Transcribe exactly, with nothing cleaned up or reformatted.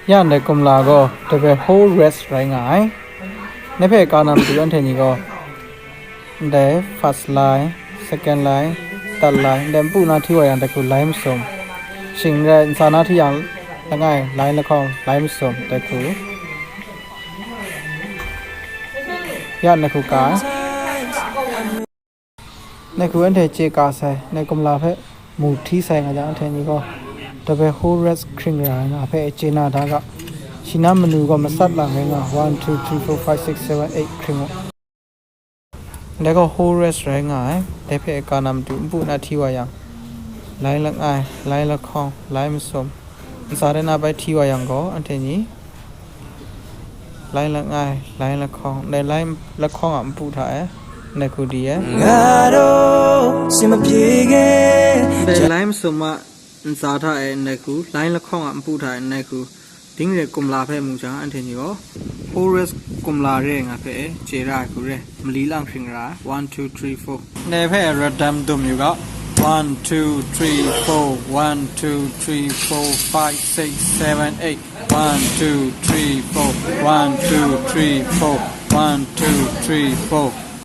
Ya ndai kumla gaw, the whole rest rai nga ai. Ngai hpe ka na matu anhte ni gaw, ndai first line, second line, third line, ndai npu na hti wa yang, dai hku lai masum. Shing rai, ntsa na hti yang, langai, lai lahkawng, lai masum, dai hku. Ya ndai hku ka ai. Ngai hku anhte chye ka sai, ngai kumla hpe mu hti sai nga jang, anhte ni gaw, the whole rest hkring ra ai nga hpe chye na da ga. Shi na manu gaw masat lang rai nga, one, two, three, four, five, six, seven, eight hkring u. Dai gaw whole rest rai nga ai, dai hpe ka na matu npu na hti wa yang, lai langai, lai lahkawng, lai masum, ntsa de na bai hti wa yang gaw, anhte ni lai langai, lai lahkawng, ndai lai lahkawng a npu hta e, ndai hku di e. Ndai lai masum a ntsa hta e, ndai hku, lai lahkawng a npu hta e, ndai hku, ding re kumla hpe mu jang, anhte ni gaw, whole rest kumla re nga hpe chye ra ai hku re, mali lang hkring ra ai, one, two, three, four. Ndai hpe radam dum yu ga, one, two, three, four, one, two, three, four, five, six, seven, eight. One, two, three, four, one, two, three, four, one, two, three, four.